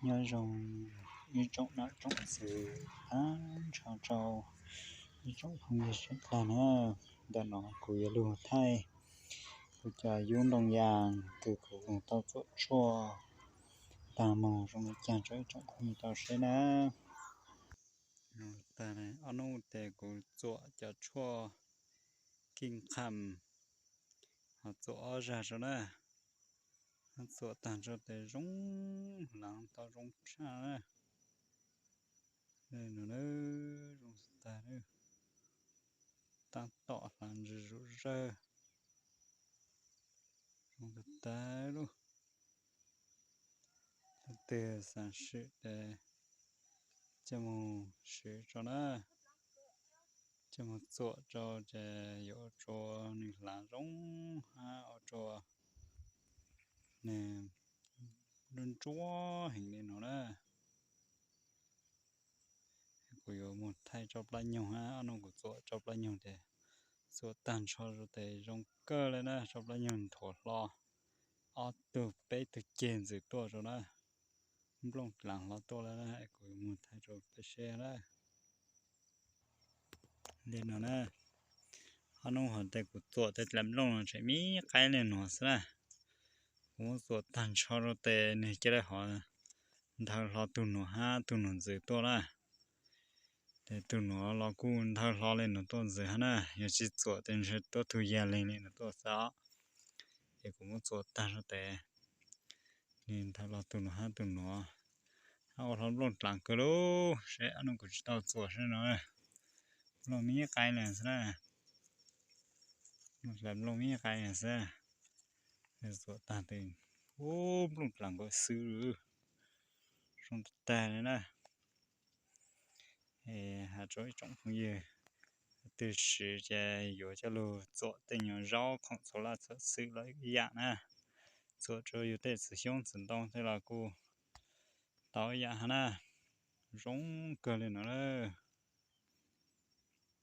Nyob zoo ib tsoom niam tsoom txiv, tag nrho rau ib tsoom phooj ywg sawv daws na. Ntawm no kuv yuav lug thaij kuv cov yub ntoo yas kws kuv tau txuam tshuaj tag moog zoo li cas rau ib tsoom phooj ywg tau saib na. Tag ob hnub tes kuv txuam cov tshuaj kij qham, ho txuam ob zag rau na. Txuam tag nrho tes zoo hlaav tau zoo tshaj na. Zoo tag, tab tom hlaav ntsis zuj zawg, zoo tag tag lug. Leej twg xav swm tes coj moog swm tso na, coj moog txuam rau ces yuav ua rua nwg hlaav zoo hab ua rua nwg ntsuab heev li no na. Kuv yuav moog thaij tsau plab nyoog hab, ob nub kuv txuam tsau plab nyoog tes txuam tag nrho rau tes zoo kawg le na, tsau plab nyoog nthuav hlo ob tug peb tug ceg ntxwm tuaj rau na, nplooj dlaav hlo tuaj le na, kuv yuav moog thaij rau peb saib na. Li no na, ob nub hov tes kuv txuam tej dlaav nplooj no tseem me qaib le no xwb na. Kuv muab txuam tag nrho rau tes nwg ca le hov nthaw hlo tug nuav hab tug nuav ntxwm tuaj na. Tes tug nuav los kuj nthaw hlo le nuav tuaj ntxwm hab na, yog tsi txuam tes ntshe tuab tug yag leeg le nuav tuaj xwb os. Es kuv muab txuam tag rau tes nwg nthaw hlo tug nuav hab tug nuav, hab ua hlo nplooj dlaav kawg lub, seb ob nub kuv tsi tau txuam seb no, nplooj me qaib le xwb na, nplooj me qaib le xwb. Txuam tag tes, ub, nplooj dlaav kawg xwb, zoo tag tag le na. Has rau ib tsoom phooj ywg, twg swm ces yuav coj lug txuam tej nyuag zaub khoom txhua laj txhua xwm los ib yam na. Txuam rau yug tej txiv xyoob txiv ntoo tej los kuj tau ib yam hab na. Zoo kawg le no na.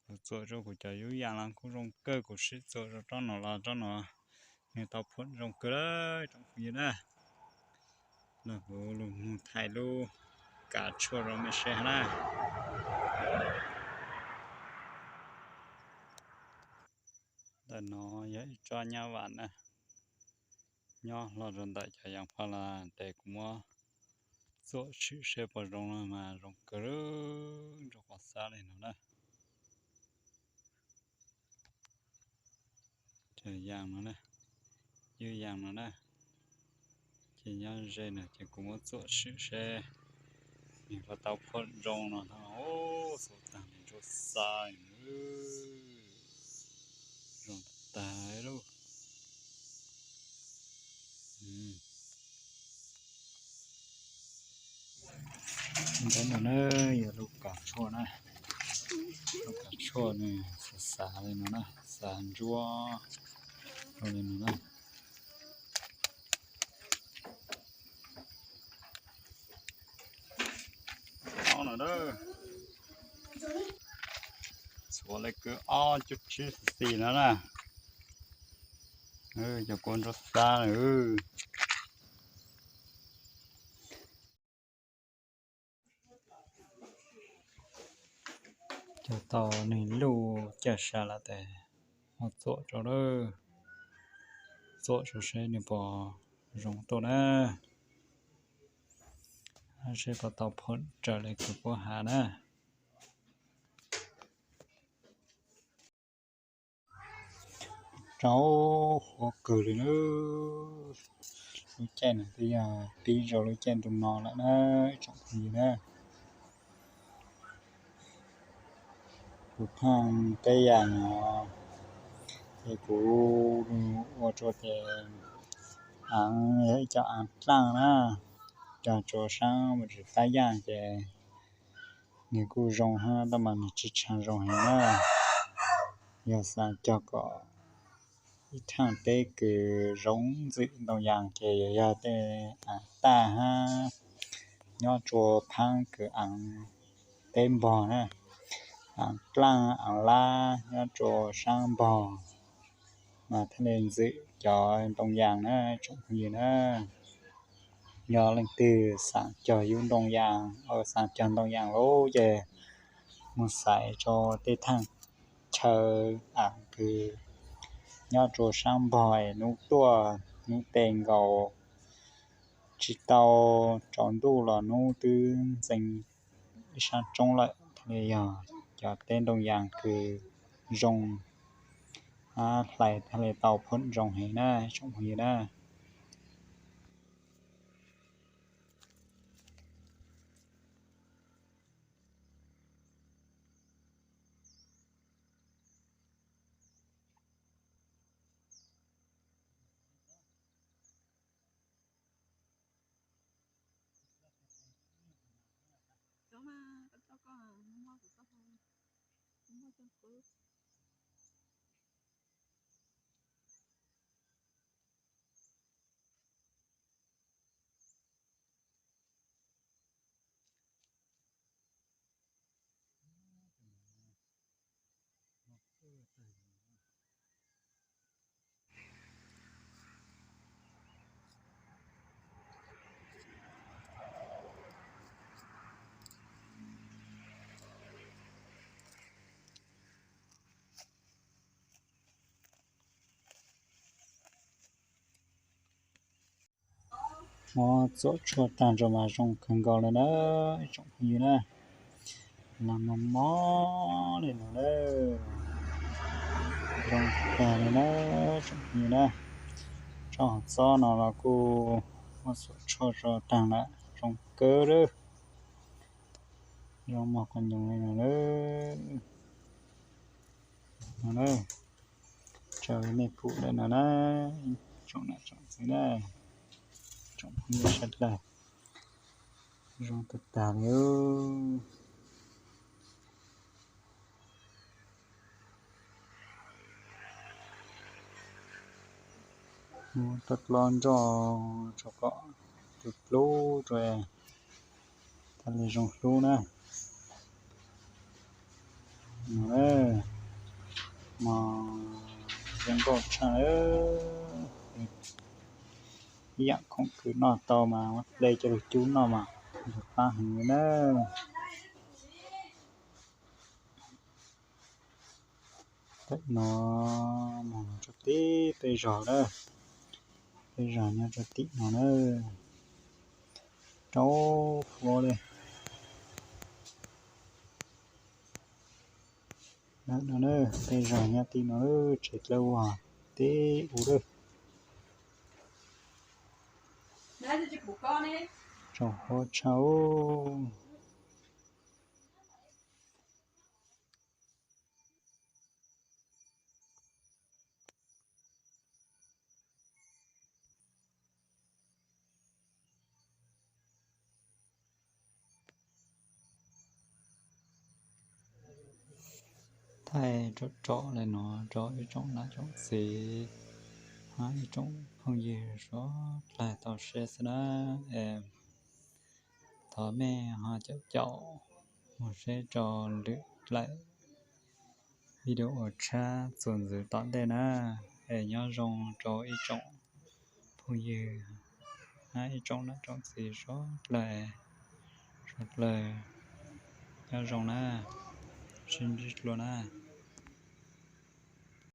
Kuv txuam rau kuv cov yub yas los kuj zoo kawg, kuv sim txuam rau rab no los rab no nwg tau phuam zoo kawg lawm tsoom phooj ywg na. Los kuv lug moog thaij lub kav tshuaj rau mej saib hab na. Ntawm no yog ib tsob nyab vam na, nyob hlo rau ntawm cov yas pha las tes kuv muab txuam tshwm seb puas zoo no mas zoo kawg nrog qhov xav le no na. Cov yas no na, yub yas no na, ces nyob ze no ces kuv muab txuam tshwm seb nwg puas tau phuam zoo no. Txuam tag nwg ntsuab xav, zoo tag lub. Ntawm no na yog lub kav tshuaj na, lub kav tshuaj nwg xav xav li no na, xav ntsuab li no na. Txhuav le kws ob cuj tsib xis no na, cov kua ntsuab xab na. Cog tau nwg luj caj sa lawm tes muab txuam rau, txuam rau seb nwg puas zoo tuaj na, seb puas tau phuam raws le kws puab has na. Rau qhuav kawg li na. Lub caij no twb yog pib rau lub caij ntuj no lawm na, ib tsoom phooj ywg na. Kuv pheej teb yam no ces kuv ua rua ces aav yog ib co aav dlaaj na, cog rua saab mus tsis tab yaj ces nws kuj zoo hab tab mas nws tsis tshua zoo heev na. Yog xav cog kom ib thaaj teb kws zoo ntxwm ntoo yas ces yuav yog tej aav taj hab nyob rua phaab kws aav teb npog na, aav dlaaj aav lab nyob rua saab npog mas thiaj li ntxwm cov ntoo yas na tsoom phooj ywg na. Yog leej twg xav cog yub ntoo yas, xav cog ntoo yas lawm ces mus xaiv rau tej thaj chaw am kws nyob rau sab npog es hnub tuaj hnub tes nkaus tsis tau tsaus ntuj los hnub twb ntxeev ib sab roob lawm thiaj li yog cov teb ntoo yas kws zoo, hlais thiaj li tau phom zoo heev na tsoom phooj ywg na. Muab txuam tshuaj tag nrho mas zoo kawg nkaus li na ib tsoom phooj ywg na. Los mos mos li no na, zoo tag li na tsoom phooj ywg na. Tsob hauv txob no los kuj muab txuam tshuaj tso tag lawm zoo kawg lawm. Zoo mos qos nyoos li no na. No na, tso nej pum lawm no na, tsoom nam tsoom txiv na, tsoom phooj ywg sawv daws, zoo tag tag li. Muab rab dlob nroj rau kom tus hlub rau thiaj li zoo hlub na. Mos zoo nkauj tshaj. Ib yam khoom kws noj tau mas muab hle coj lug cub noj mas yog qab heev li na. Pem no mus rau tim peb zos na, peb zos nyob rau tim no na, rau fuab li. Peb zos nyob tim no, tsev dlawb ua tib ub lawm. Tsaus huab tshaj. Thaij rov rov li no rau ib tsoom nam tsoom txiv hab ib tsoom phooj ywg suav dlawg tau saib xwb na. Es thov mej ho caum caum mus saib rau lwm dlaim video tshab txuas ntxiv tom ntej na. Es nyob zoo rau ib tsoom phooj ywg hab ib tsoom nam tsoom txiv suav dlawg, suav dlawg nyob zoo na, sib ntsib dlua na.